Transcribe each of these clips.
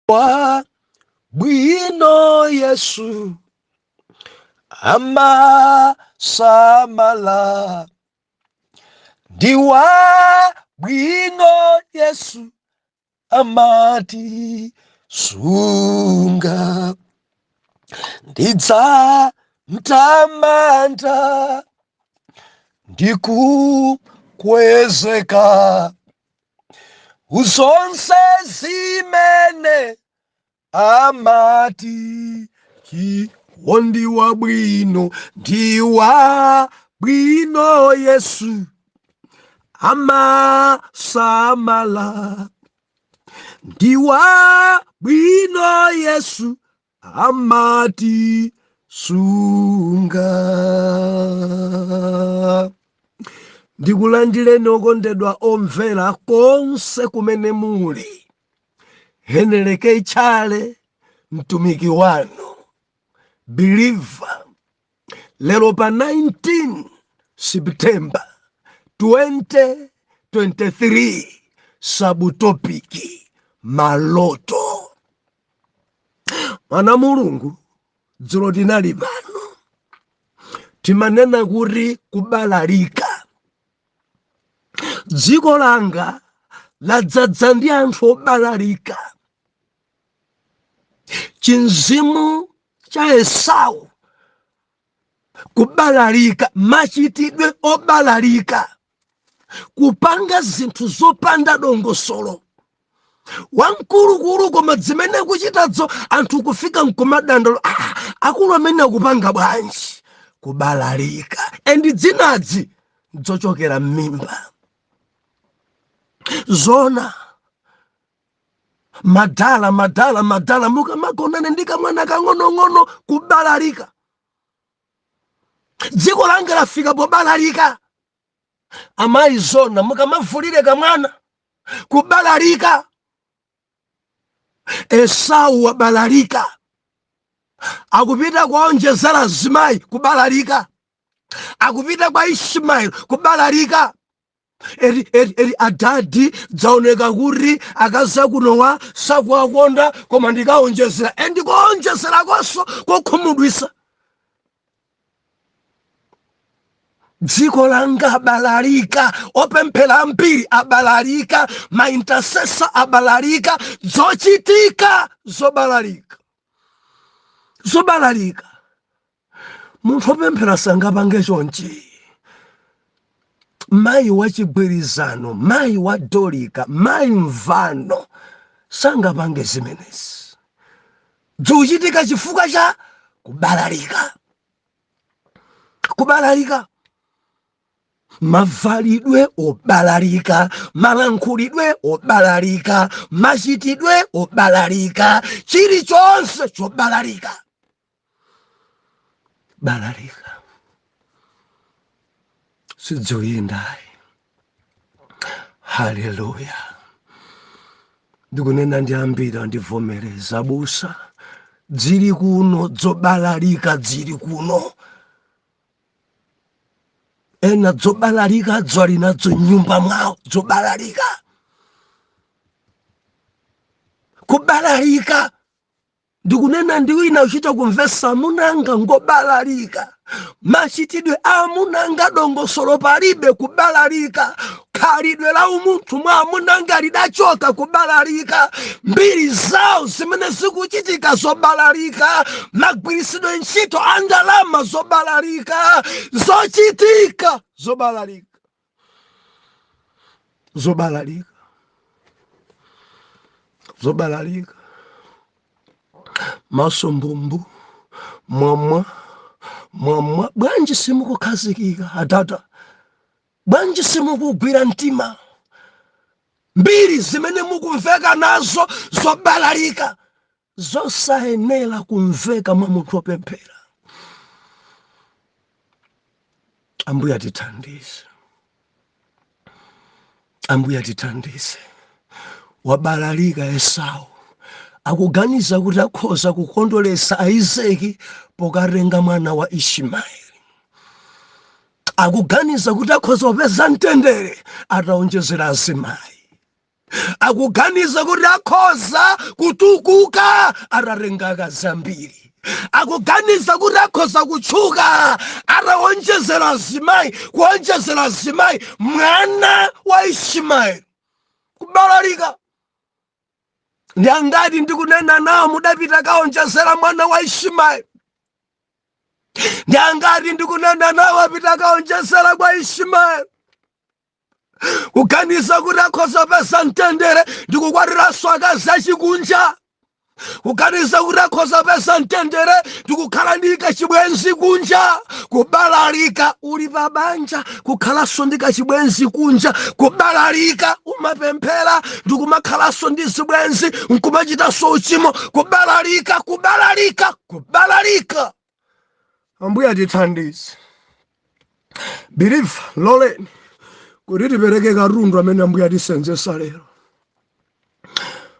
Wa bwino Yesu amasamala, ndi wa bwino Yesu amati sunga, ndidzamtamanda ndikukwezeka Zonse zimene amati chiwo ndi wabwino, ndi wabwino Yesu amasamala, ndi wabwino Yesu amati sunga. Ndikulandireni okondedwa omvera konse kumene muli. Henry K. Chale mtumiki wanu believer lero pa 19 September 2023 subtopic maloto. Mwana Mulungu, dzulo tinali pano timanena kuti kubalalika. Dziko langa ladzadza ndi anthu obalalika. Chinzimu cha Esau, kubalalika, machitidwe obalalika, kupanga zinthu zopanda dongosolo. Wamkulukulu koma zimene kuchitadzo anthu kufika nkumadandaula, ah, akulu amene akupanga bwanji? Kubalalika. And dzinadzi dzochokera m'mimba. Zona madala madala madala mukamagonane ndi kamwana kang'onong'ono, kubalalika. Dziko langa lafika pobalalika. Amayi, zona mukamavulire kamwana, kubalalika. Esau wabalalika, akupita kuonjezera azimayi, kubalalika. Akupita kwa Ishmael, kubalalika. Eri eri eri adadi, dzaoneka kuti akazi akunowa sakuwakonda, koma ndikaonjezera. E, ndikuonjezerakonso kokhumudwisa. Dziko langa abalalika, opemphera ambiri abalalika, maintercessor abalalika, zochitika zobalalika, zobalalika. Munthu opemphera sangapange chonchi. Mayi wa chigwirizano, mayi wa Dorika, mayi mvano sangapange zimenezi. Zikuchitika chifukwa cha kubalalika, kubalalika, mavalidwe obalalika, malankhulidwe obalalika, machitidwe obalalika, chilichonse chobalalika. Balalika sidzioyendayi. Haleluya! Ndikunena ndi ambiri andivomereza, busa, dzili kuno dzobalalika, dzili kuno ena dzobalalika dzali nadzo nyumba mwawo, dzobalalika, kubalalika. Ndikunena ndi wina uchita kumvesa, amunanga ngobalalika, machitidwe a amunanga dongosolo palibe, kubalalika. Khalidwe la umunthu mwa amunanga lidachoka, kubalalika. Mbiri zawo zimene zikuchitika zobalalika, magwiritsidwe ntchito a ndalama zobalalika, zochitika zobalalika, zobalalika, zobalalika. Maso mbumbu, mwamwa mwamwa. Bwanji simukukhazikika adada? Bwanji simukugwira mtima? Mbiri zimene mukumveka nazo zobalalika, zosayenera kumveka mwa munthu wopemphera. Ambuye atithandize, Ambuye atithandize. Wabalalika Esau, akuganiza kuti akhoza kukondweretsa Aizeki pokatenga mwana wa Ishimaeli. Akuganiza kuti akhoza kupeza mtendere ataonjezera azimayi. Akuganiza kuti akhoza kutukuka atatenga akazi ambiri. Akuganiza kuti akhoza kutchuka atawonjezera azimayi, kuwonjezera azimayi. Mwana wa Ishimaeli, kubalalika. Ndi angati ndikunena nawo mudapita kaonjezera mwana wa Ishimaeli? Ndi angati ndikunena nawo apita kaonjezera kwa Ishimaeli, kuganiza kuti akhoza peza mtendere ndikukwatiranso akazi achikunja, kuganiza kuti akhoza peza mtendere ndikukhala ndi kachibwenzi kunja? Kubalalika. Uli pa banja, kukhalanso ndi kachibwenzi kunja, kubalalika. Umapemphera ndikumakhalanso ndi zibwenzi, nkumachitanso uchimo, kubalalika, kubalalika, kubalalika. Ambuye atithandize. Believer, loleni kuti tipereke katundu amene Ambuye atisenzesa lero.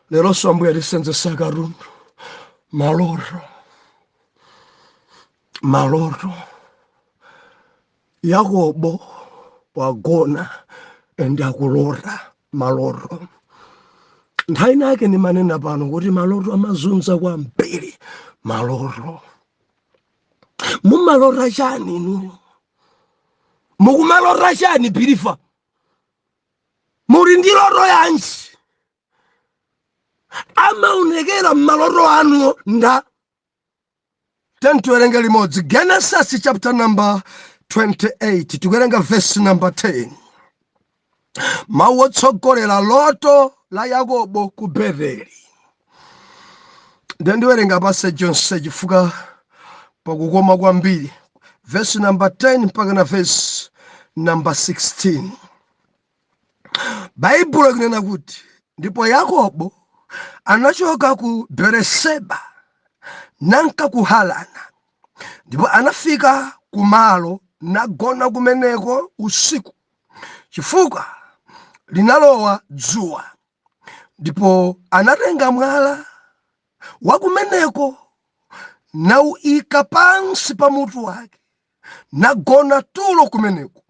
Leronso Ambuye atisenzesa katundu, maloto, maloto. Yakobo wagona and akulota maloto. Nthawi nake ndimanena pano kuti maloto amazunza kwambiri. Maloto, mumalota chani inuyo? Mukumalota chani, believer? Muli ndi loto yanji? Amaonekera mmaloto anuwo nda tiwerenge limodzi Genesis chapter number 28, tikuwerenga verse number 10. Mawu otsogolera, loto la Yakobo ku Betheli. Ndandiwerenga passage yonse chifukwa pakukoma kwambiri. Verse number 10 mpaka na verse number 16. Baibulo ikunena kuti, "Ndipo Yakobo anachoka ku Beeriseba nanka ku Harana. Ndipo anafika kumalo nagona kumeneko usiku, chifukwa linalowa dzuwa. Ndipo anatenga mwala wa kumeneko nawuyika pansi pa mutu wake, nagona tulo kumeneko.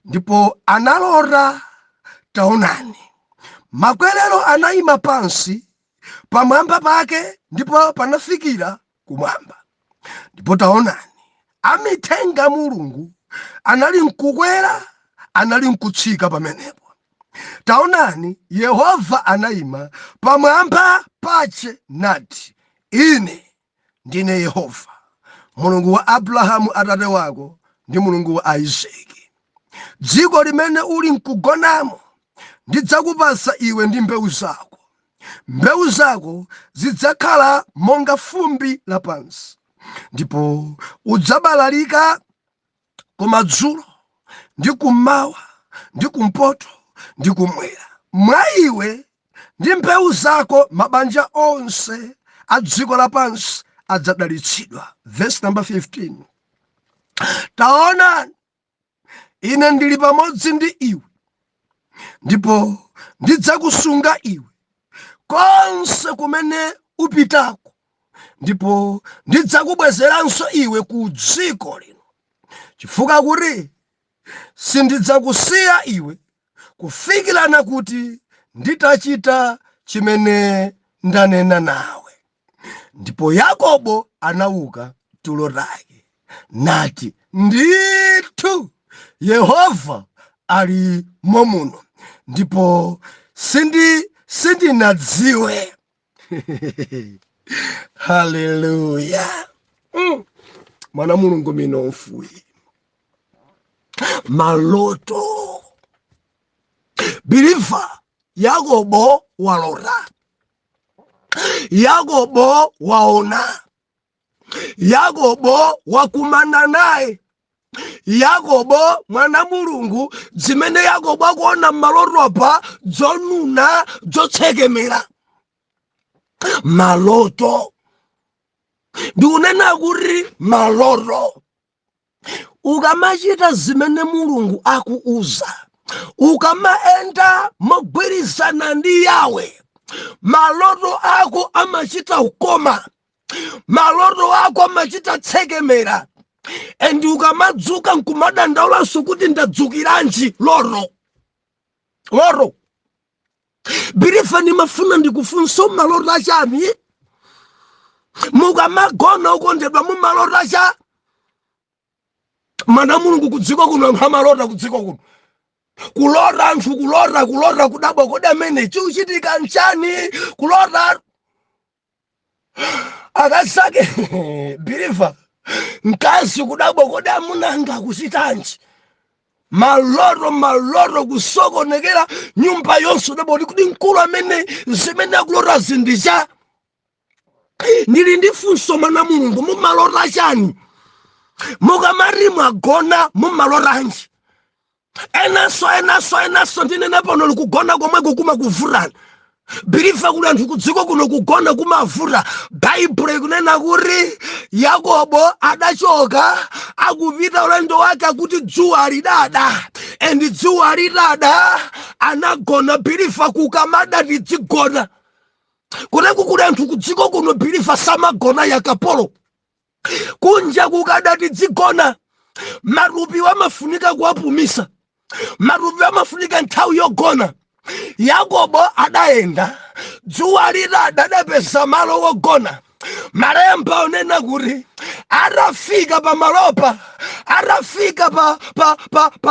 Ndipo analota, taonani, makwerero anayima pansi pamwamba pake, ndipo panafikira kumwamba. Ndipo taonani, amithenga a Mulungu anali mkukwera, anali mkutsika pamenepo. Taonani, Yehova anayima pamwamba pache nati, 'Ine ndine Yehova, Mulungu wa Abrahamu atate wako ndi Mulungu wa Isake. Dziko limene uli mkugonamo ndidzakupatsa iwe ndi mbewu zako. Mbewu zako zidzakhala monga fumbi lapansi, ndipo udzabalalika kumadzulo ndi kummawa ndi kumpoto ndi kumwera. Mwa iwe ndi mbewu zako mabanja onse a dziko lapansi adzadalitsidwa.'" Verse number 15: "Taonani, ine ndili pamodzi ndi iwe, ndipo ndidzakusunga iwe konse kumene upitako, ndipo ndidzakubwezeranso iwe ku dziko lino, chifukwa kuti sindidzakusiya iwe kufikirana kuti nditachita chimene ndanena nawe." Ndipo Yakobo anauka tulo take nati, "Ndithu Yehova ali momuno, ndipo sindinadziwe." Haleluya! Mwana Mulungu minofuyi, maloto, believer. Yakobo walota, Yakobo waona, Yakobo wakumana naye Yakobo mwana Mulungu. Zimene Yakobo akuona mmalotopa, dzonuna, dzotsekemera. Maloto, ndikunena kuti maloto, ukamachita zimene Mulungu akuuza, ukamaenda mogwirizana ndi Yawe, maloto ako amachita kukoma, maloto ako amachita tsekemera. And ukamadzuka nkumadandaulanso kuti ndadzukiranji, loto, loto. Believer, ndimafuna ndikufunsa, umalota chani mukamagona? Ukondedwa, mumalota cha mana? Mulungu, kudziko kuno anthu amalota. Kudziko kuno kulota, anthu kulota, kulota, kudabwa, kodi amene chikuchitika nchani? Kulota akasake, believer, mkazi kudabwa, kodi amunanga akuchitanji? Maloto, maloto kusokonekera nyumba yonse, udabwa kuti mkulu amene zimene akulota zindicha. Ndili ndi funso, mwana Mulungu, mumalota chani mukamati mwagona? Mumalotanji? Enanso, enanso, enanso, ndinena pano, likugona komweko kumakuvutani. Believer, kuli anthu kudziko kuno kugona kumavuta. Baibulo ikunena kuti Yakobo adachoka akupita ulendo wake, akuti dzuwa lidada, and dzuwa lidada anagona. Believer, kukamada tidzigona. Kuteku kuli anthu kudziko kuno, believer, samagona yakapolo. Kunja kukada tidzigona. Matupi amafunika kuwapumisa, matupi amafunika nthawi yogona. Yakobo adayenda, dzuwa lidada adapeza malo wogona. Malemba onena kuti atafika pamalopa, atafika pa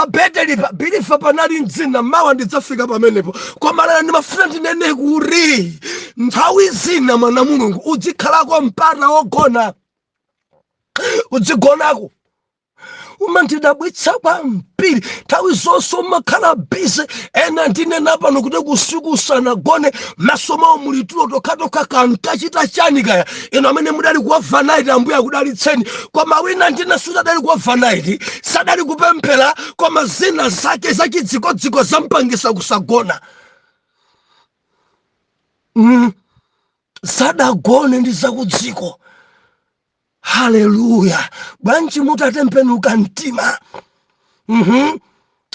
Beteli pa, believer, panali mdzina. Mawa ndidzafika pamenepo, koma lero ndimafuna ndinene kuti nthawi zina, mwana Mulungu, uzikhalako mpata wogona, udzigonako. Umandidabwitsa kwambiri, nthawi zonse umakhala busy. Ena ndinena pano kuti kusiku usanagone, maso mawo muli tulo tokhatokha, kankachita chani kaya? Ino amene mudali ku overnight, Ambuye akudalitseni. Koma wina ndine sudadali ku overnight, sadali kupemphera, koma zina zake zachidzikodziko zampangisa kusagona. Sadagone ndi zakudziko. Haleluya! Bwanji mutatembenuka mtima?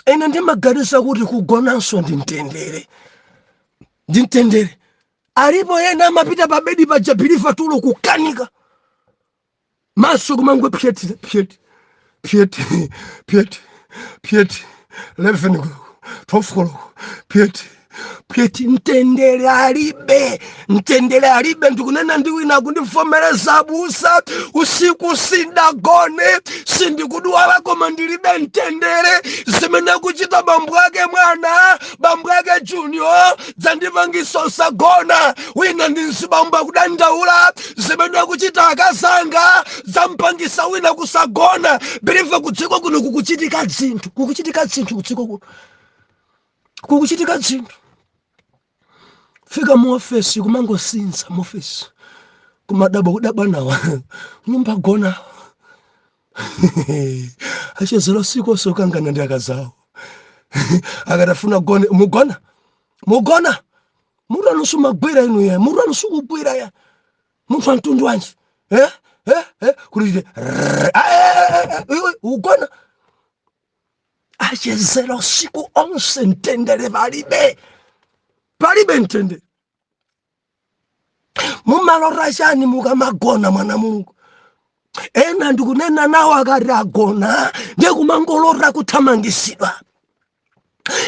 Ine ndimaganiza kuti kugonanso ndi mtendere, ndi mtendere. Alipo ena amapita pa bedi paja, believer, tulo kukanika, maso kumangwe pyeti pyeti pyeti pyeti pyeti, 11 koloko, 12 koloko, pyeti pyeti, mtendere alibe, mtendere alibe. Ndikunena ndi wina akundivomereza, abusa, usiku sindagone, sindikudwala, koma ndilibe mtendere. Zimene akuchita bambo ake mwana, bambo ake junior, dzandipangisa usagona. Wina ndi mzibambo akudandaula, zimene akuchita akazanga zampangisa wina kusagona. Believer, kudziko kuno kukuchitika zinthu, kukuchitika zinthu kudziko kuno, kukuchitika zinthu. Fika mu ofesi kumangosinza, mu ofesi kumadabwa, kudabwa nawa nyumba gona, achezera usiku onse ukangana ndi akazawo. Akatafuna gone, mugona, mugona, mutu anu sumagwira inu ya, mutu anu sukugwira ya, munthu amtundu wanji? Eh eh eh, kuti ugona, achezera usiku onse, mtendere palibe, palibe mtendere. Mumalota chani mukamagona, mwana Mulungu? Ena ndikunena nawo, akati agona ndiye kumangolota kuthamangisidwa,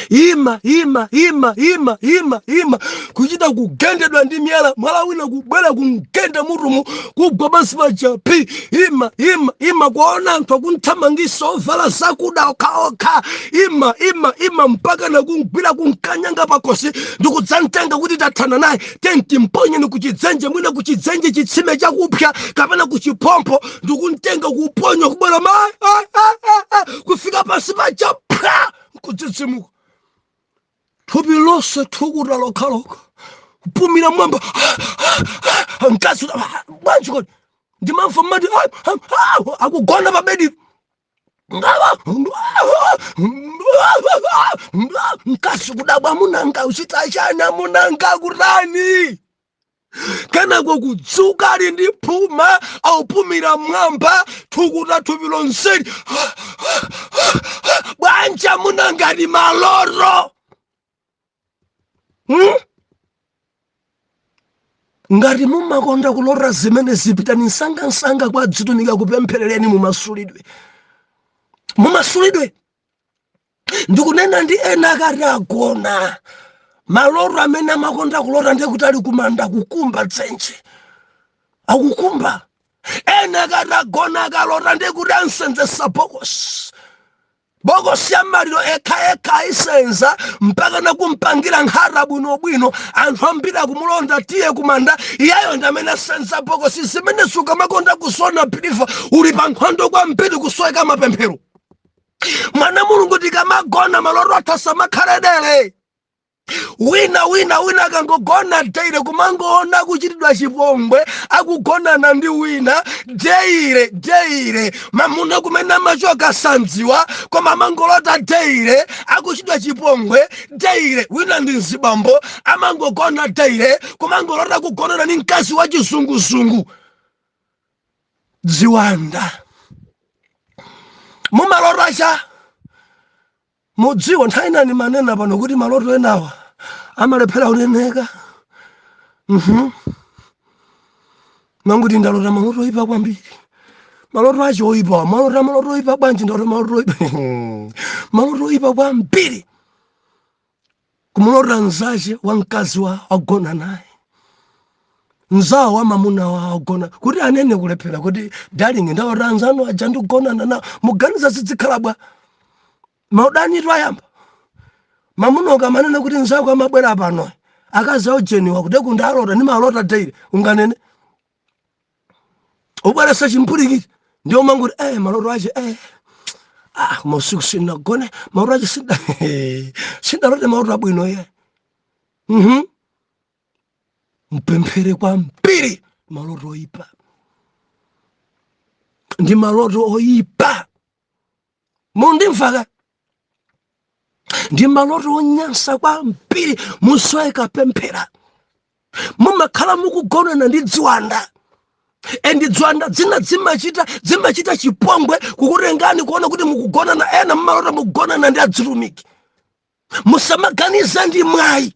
ima, ima, ima, ima, ima, ima, kuchita kugendedwa ndi miyala, mwala wina kubwera kugenda mutumu, kugwa pansi paja pi, ima, ima, ima, kuona anthu akunthamangisa ovala zakuda okhaokha, ima, ima, ima, mpaka nakungwira kunkanyanga pakosi ndikudzamtenga kuti tathana naye, tentimponye kuchidzenje, mwina kuchidzenje, chitsime chakupya kapena kuchiphompho, ndikumtenga kuponya, kubwera ma kufika pansi paja, phwa, nkudzidzimuka, thupi lonse thukuta lokhalokha, kupumira mwamba. Mkazi, bwanji kodi ndimamva mmati akugona pa bedi? Mkazi kudabwa, amunanga uchita chani? Amunanga kutani? Kenako kudzuka ali ndi phuma, aupumira mwamba, thukuta thupi lonseli. Bwanji amunanga, ndi maloto, Ngati mumakonda kulota zimene zipitani msangamsanga kwa adzitumika kupempherereni, mumasulidwe, mumasulidwe. Ndikunena ndi ena akati agona. Maloto amene amakonda kulota ndiye kuti ali kumanda kukumba dzenje, akukumba. Ena akatagona akalota ndiye kuti ansenzesa bokosi, bokosi ya maliro ekha ekha ayisenza mpaka nakumpangira nkhata bwinobwino. Anthu ambiri akumulonda, tiye kumanda, iyeyo ndi amene asenza bokosi. Zimene sukamakonda kusona, believer, uli pa nkhondo kwambiri, kusweka mapemphero. Mwana Mulungu, tikamagona maloto athu asamakhale dere. Wina wina wina akangogona daily kumangoona kuchitidwa chipongwe, akugonana ndi wina daily daily. Mamuna kumene amachoka sandziwa, koma amangolota daily akuchitidwa chipongwe daily. Wina ndi mzibambo, amangogona daily kumangolota kugonana ndi mkazi wa chizunguzungu. Dziwanda. Mumalota cha mudziwa nthawi inani manena pano kuti maloto enawa amalephera kuneneka. Manguti ndalota maloto oyipa kwambiri. Maloto acho oyipa, malota maloto oyipa bwanji? Ndalota maloto oyipa, maloto oyipa kwambiri, kumulota mzache wa mkazi wa wagona naye, mzawo wa mamuna wa wagona, kuti anene kulephera kuti, "Darling, ndalota anzanu aja ndikugonana nawo." Muganiza zidzikhala bwa? Maudani ayamba. Mamuna ukamanena kuti nzako amabwera pano akazi aujeniwa kuti kundalota, ndimalota daily, unganene ubweresa chimpulikiti ndiyo manguti maloto ache ah, mausiku sindinagone, maloto ache sinda sindalote maloto abwino ye. Mpemphere kwambiri. Maloto oyipa ndi maloto oyipa, mundimvaka? Ndi maloto onyansa kwambiri, musweka pemphera. Mumakhala mukugonana ndi dziwanda, and dziwanda dzina zimachita chipongwe kukutengani kuona kuti mukugonana. Ena mmalota mukugonana ndi adzitumiki. Musamaganiza ndi mwayi,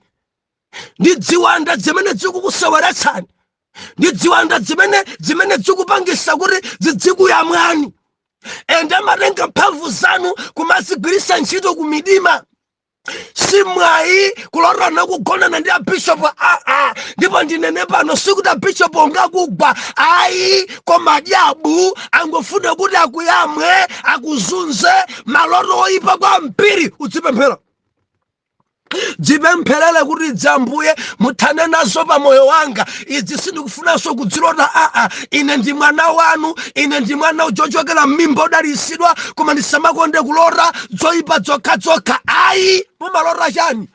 ndi dziwanda zimene zikukuseweretsani, ndi dziwanda zimene zikupangisa kuti zidzikuyamwani, and amatenga mphamvu zanu kumazigwiritsa ntchito ku midima. Si mwayi kulotana kugonana ndi abishopu, aa. Ndipo ndinene pano, sikuti abishopu ungakugwa, ayi, koma dyabu angofuna kuti akuyamwe, akuzunze. Maloto oyipa kwambiri. Udzipemphera, dzipempherere kuti, "Dzambuye, muthane nazo pa moyo wanga idzi, sindikufunanso kudzilota, aa. Ine ndi mwana wanu, ine ndi mwana uchochokera m'mimba odalitsidwa, koma ndisamakonde kulota zoyipa zokhazokha, ayi." Mumalota chani?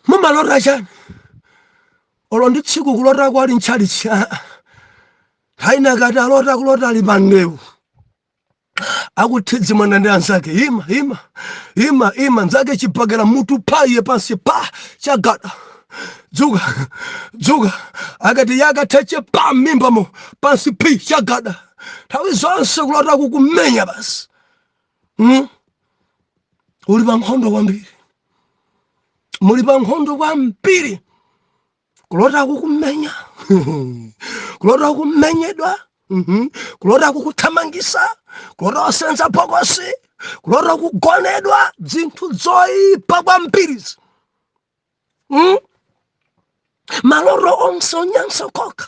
Mumalota chani? Olo ndi tsiku kulota kwali ntchalichi, aa. Haina kati alota kulota ali pa ndewu akuthidzimana ndi anzake, "Ima, ima, ima, ima!" Nzake chibakera mutu pa iye pansi pa chagada, "Dzuka, dzuka!" Akati yakatheche pa mimbamo pansi pi chagada. Nthawi zonse kulota kukumenya basi. Uli pa nkhondo kwambiri, muli pa nkhondo kwambiri. Kulota kukumenya, kulota kumenyedwa, kulota kukuthamangisa, kulota wasenza bokosi, kulota kugonedwa, zinthu zoyipa kwambiri. Maloto onse onyansa kokha.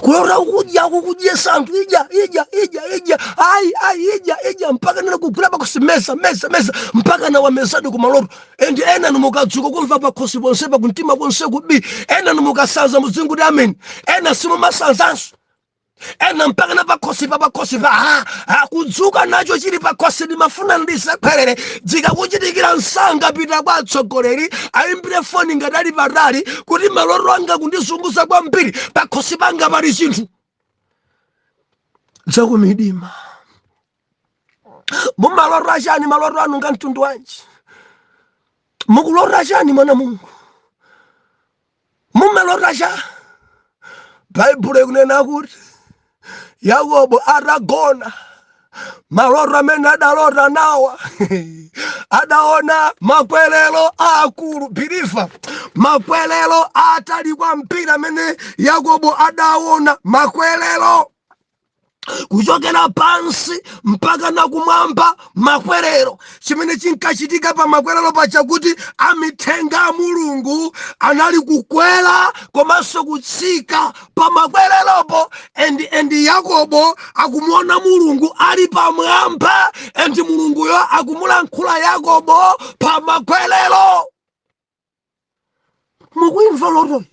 Kulota ukudya, ukukudyesa anthu, "Idya, idya, idya, idya." "Ayi, ayi, idya, idya," mpaka nena kugwira pakhosi, "Meza, meza, meza," mpaka na wamezadi kumaloto. And ena nimukadzuka kumva pakhosi ponse, pakumtima konse kubi. Ena nimukasanza muzinguti ameni, ena simumasanzanso. Ena mpaka na pakhosi pa pakhosi pa ha ha kudzuka nacho chili pakhosi, ndimafuna ndisakwerere. Zikakuchitikira msanga, pita kwa atsogoleri, ayimbire foni ngati ali patali kuti, "Maloto anga kundizunguza kwambiri, pakhosi panga pali chinthu zakumidima." Mumaloto achani? Maloto anu nga mtundu wanji? Mukulota chani, mwana Mulungu? Mumalota cha? Baibulo ikunena kuti Yakobo atagona, maloto amene adalota nawa, adaona makwerero aakulu. Believer, makwerero atali kwambiri amene Yakobo adaona, makwerero. Kuchokera pansi mpaka na kumwamba, makwerero. Chimene chinkachitika pa makwerero pachakuti amithenga a Mulungu anali kukwera komanso kutsika pa makwereropo. And Yakobo akumuona Mulungu ali pamwamba, and Mulunguyo akumulankhula Yakobo pa makwerero. Mukuimva lotoyi,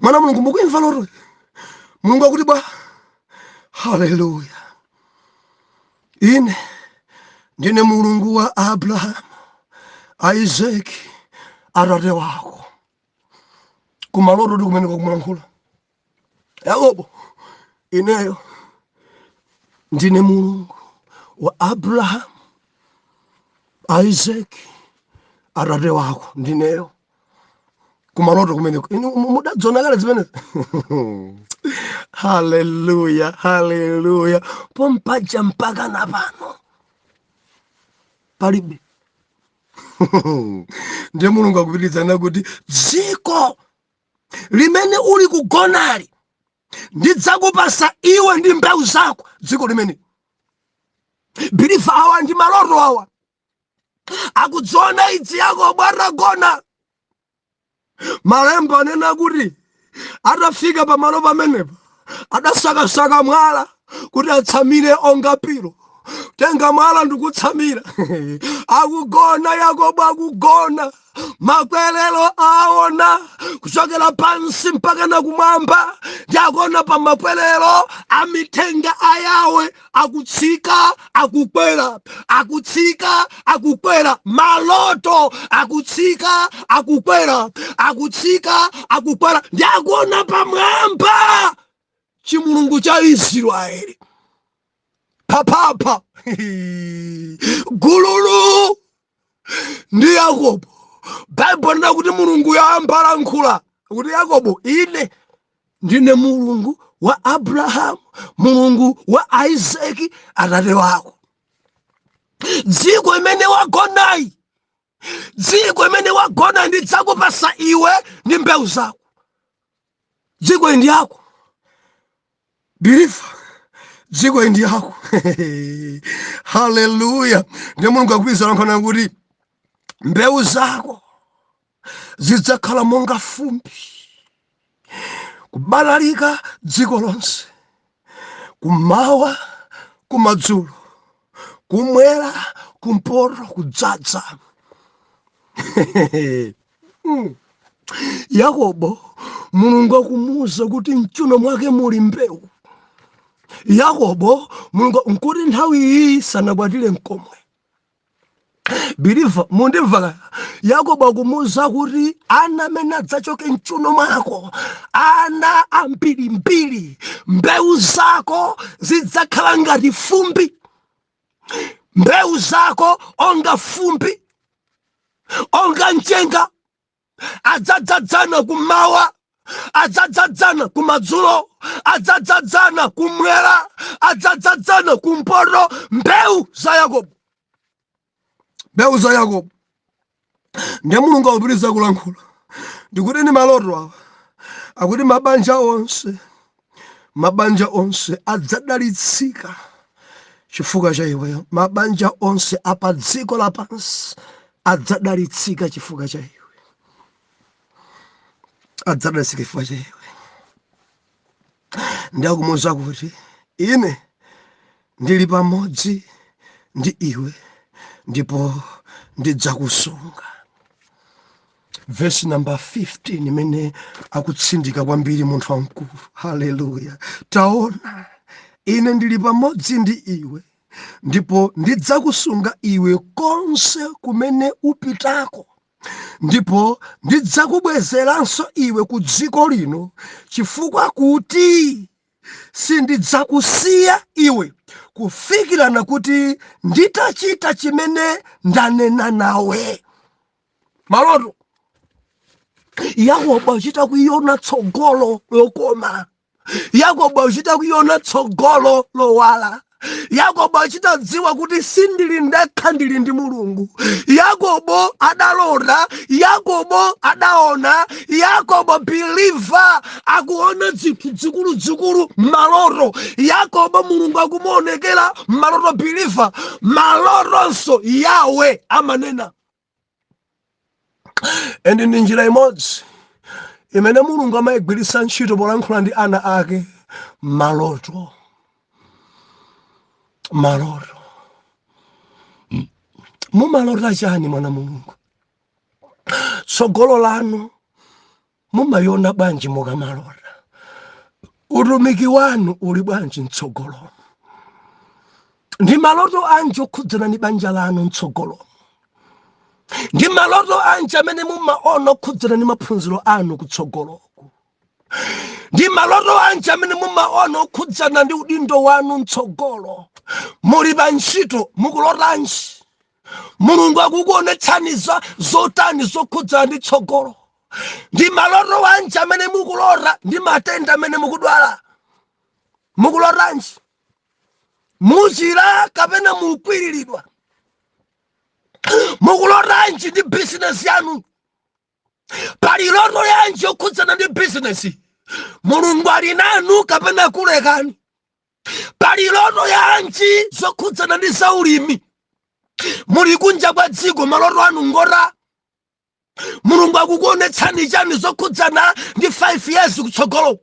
mwana Mulungu? Mukuimva lotoyi? Mulungu akuti bwa? Haleluya! "Ine ndine Mulungu wa Abrahamu, Isaki, atate wako." Kumaloto ndi kumene kumulankhula Yakobo: "Ineyo ndine Mulungu wa Abrahamu, Isaki, atate wako, ndineyo." Kumaloto kumeneko. Inu mudadzona kale zimenezi? Haleluya, haleluya! Pompaja mpaka na pano palibe. Ndiye Mulungu akupitiriza kuti, "Dziko limene uli kugonali ndidzakupasa iwe ndi mbewu zako." Dziko limene, believer, awa ndi maloto awa akudziona idzi Yakobo atagona. Malemba anena kuti atafika pamalo pamenepa, adasakasaka mwala kuti atsamire onga pillow. Tenga mwala ndikutsamira. Akugona Yakobo, akugona, makwerero aona kuchokera pansi mpaka na kumwamba. Ndi akuona pa makwerero amithenga a Yawe akutsika, akukwera, akutsika, akukwera. Maloto, akutsika, akukwera, akutsika, akukwera. Ndi akuona pamwamba chimulungu cha Israeli phaphapha gululu ndi Yakobo. Baibulo lina kuti Mulungu yambalankhula kuti, "Yakobo, ine ndine Mulungu wa Abrahamu, Mulungu wa Isaki, atate wako. Dziko imene wagonayi, dziko imene wagona, ndidzakupasa iwe ndi mbewu zako." Dziko ndi yako, believer, dziko ndi yako. Haleluya! Ndiye Mulungu akupitiriza lankhana kuti, "Mbewu zako zidzakhala monga fumbi, kubalalika dziko lonse, kumawa, kumadzulo, kumwera, kumpoto, kudzadza." Yakobo, Mulungu akumuwuza kuti mchuno mwake muli mbewu. Yakobo, Mulungu nkuti nthawi iyi sanakwatire mkomwe. Believer, mundimva? Yakobo akumuwuza kuti ana amene adzachoke mchuno mwako, ana ambirimbiri, mbewu zako zidzakhala ngati fumbi, mbewu zako onga fumbi, onga mchenga, adzadzadzana kumawa, adzadzadzana kumadzulo, adzadzadzana kumwera, adzadzadzana kumpoto. Mbewu za Yakobo, mbewu za Yakobo. Ndiye Mulungu akupitiriza kulankhula ndikuti ni maloto awa akuti mabanja onse, mabanja onse adzadalitsika chifukwa cha iweyo. Mabanja onse apa dziko lapansi adzadalitsika chifukwa cha iwe, adzadalitsika chifukwa cha iwe. Ndakumuwuza kuti, "Ine ndili pamodzi ndi iwe ndipo ndidzakusunga." Vesi namba 15 imene akutsindika kwambiri munthu wamkulu. Haleluya! "Taona, ine ndili pamodzi ndi iwe ndipo ndidzakusunga iwe konse kumene upitako, ndipo ndidzakubwezeranso iwe ku dziko lino, chifukwa kuti sindidzakusiya iwe kufikirana kuti nditachita chimene ndanena nawe." Maloto, Yakobo achita kuiona tsogolo lokoma. Yakobo achita kuiona tsogolo lowala. Yakobo achitadziwa kuti sindili ndekha, ndili ndi Mulungu. Yakobo adalota, Yakobo adaona. Yakobo believer akuona zinthu zikuluzikulu maloto. Yakobo Mulungu akumuonekera maloto. Believer, malotonso Yawe amanena, and ndi njira imodzi imene Mulungu amayigwiritsa ntchito polankhula ndi ana ake, maloto. Maloto, mumalota chani, mwana Mulungu? Tsogolo lanu mumayona bwanji mukamalota? Utumiki wanu uli bwanji mtsogolo? Ndi maloto anji okhudzana ndi banja lanu mtsogolo? Ndi maloto anji amene mumaona okhudzana ndi maphunziro anu kutsogoloku? Ndi maloto anji amene mumaona okhudzana ndi udindo wanu mtsogolo? Muli pa ntchito, mukulotanji? Mulungu akukuonetsani za zotani zokhudzana ndi tsogolo? Ndi maloto anji amene mukulota ndi matenda amene mukudwala? Mukulotanji? Muchira kapena mukwiriridwa? Mukulotanji ndi bizinesi yanu? Pali loto yanji yokhudzana ndi bizinesi? Mulungu ali nanu kapena kulekani? Pali loto yanji zokhudzana ndi zaulimi? Muli kunja kwa dziko, maloto anu ngota? Mulungu akukuonetsani chani zokhudzana ndi 5 years kutsogolo?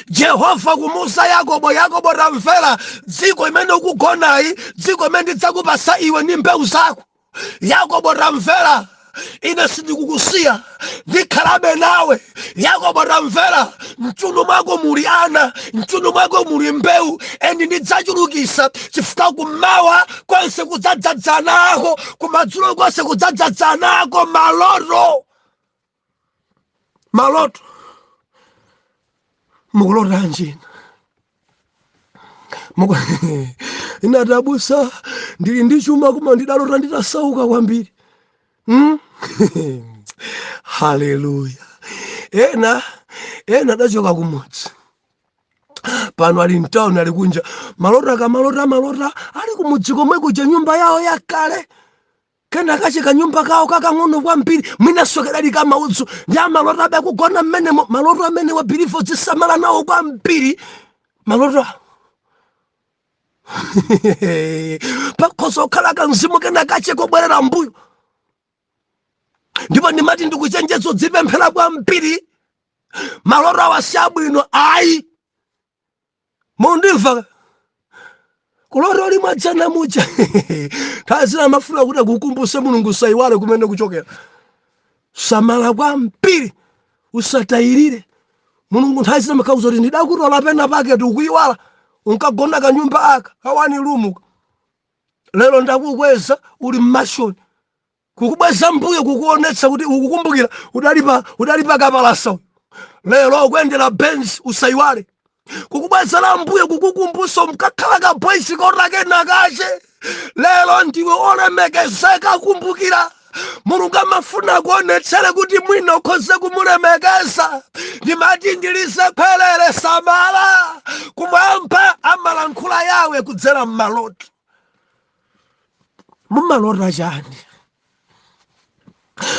Jehova kumuuza Yakobo, "Yakobo, tamvera, dziko imene ukugonayi, dziko imene ndidzakupasa iwe ndi mbewu zako. Yakobo, tamvera, ine sindikukusiya, ndikhalabe nawe. Yakobo, tamvera, mchuno mwako muli ana, mchuno mwako muli mbewu, and ndidzachulukisa, chifukwa kummawa konse kudzadzadzanako, kumadzulo konse kudzadzadzanako." Maloto, maloto, mukulota njina? Inati, "Abusa, ndili ndi chuma, koma ndidalota nditasauka kwambiri." Haleluya! Ena ena adachoka kumudzi, pano ali mtown, ali kunja. Malota akamalota, amalota ali kumudzi komwe kuja, nyumba yawo yakale, kena kache kanyumba kawo kakang'ono kwambiri, mwinaso kadali kamaudzu, ndi amalota abe akugona mmenemo. Maloto amene wa believer zisamala nawo kwambiri maloto awo. Pakhoza kukhala kamzimu kena kache kobwerera mbuyo. Ndipo ndimati ndikuchenjezo, dzipemphera kwambiri. Maloto awa si abwino ayi. Mundimva? Kulota limwadzana muja, nthawi zina amafuna kuti akukumbuse Mulungu, sayiwale kumene kuchokera. Samala kwambiri, usatayirire. Mulungu nthawi zina amakauza kuti ndidakutola pena pake, tikuyiwala, unkagona kanyumba aka ka one room, lero ndakukweza, uli mmansion. Kukubweza mbuyo, kukuonetsa kuti ukukumbukira udali pa kapalasa uyu, lero ukuyendera Benz. Usayiwale. Kukubwezera mbuyo, kukukumbusa mkakhala ka boys kotakena kache, lero ndiwe olemekezeka. Kumbukira, Mulungu amafuna kuonetsere kuti mwina ukhoze kumulemekeza. Ndimati ndilize khwelere, samala. Kumwamba amalankhula yawe kudzera mmaloto. Mumalota chani?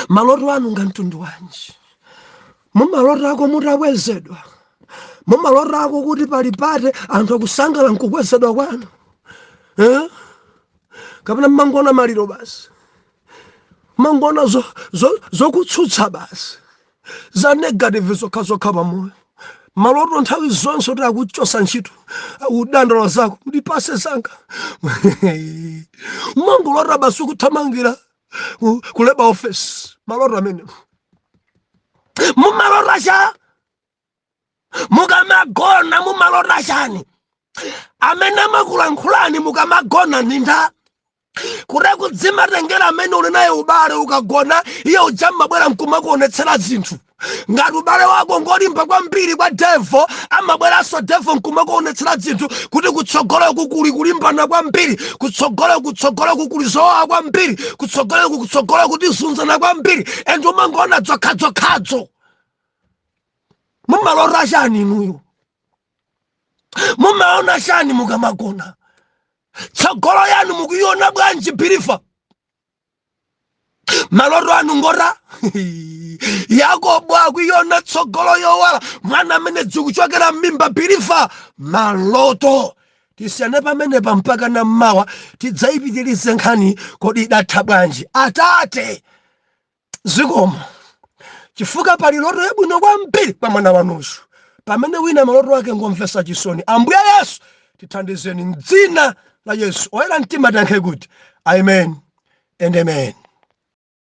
Maloto anu nga mtundu wanji? Mumalotako mutakwezedwa? Mumalotako kuti pali pate anthu akusangala nkukwezedwa kwanu, eh? Kapena mmangona maliro basi, mangona zokutsutsa zo, zo basi, za negative zokhazokha pamoyo? Maloto nthawi zonse kuti akuchosa ntchito, akudandaula zako, ndipase zanga. Mangolota basi kuthamangira ku labour office. Maloto amene mumalota cha mukamagona, mumalota chani? Amene amakulankhulani mukamagona ndi nda kuti kudzimatengera amene uli naye ubale? Ukagona, iye uja mmabwera nkumakuonetsera zinthu. Ngati ubale wako ngolimba kwambiri kwa devil, amabweranso devil nkumakuonetsera zinthu kuti kutsogoloku kuli kulimbana kwambiri, kutsogoloku, kutsogoloku kuli zowawa kwambiri, kutsogoloku, kutsogoloku tizunzana kwambiri, and umangoona dzokhadzokhadzo. Mumalota chani inuyo? Mumaona chani mukamagona? Tsogolo yanu mukuiona bwanji, believer? Maloto anu ngota Yakobo akuiona tsogolo yowala, mwana amene dzikuchokera m'mimba. Believer, maloto. Tisiyane pamenepa mpaka na mmawa, tidzayipitirize nkhani. Kodi idatha bwanji? Atate, zikomo chifukwa pali loto yabwino kwambiri kwa mwana wanuyu, pamene wina maloto ake ngomvetsa chisoni. Ambuye Yesu, tithandizeni mdzina la Yesu. Oyera mtima tiyankhe kuti amen and amen.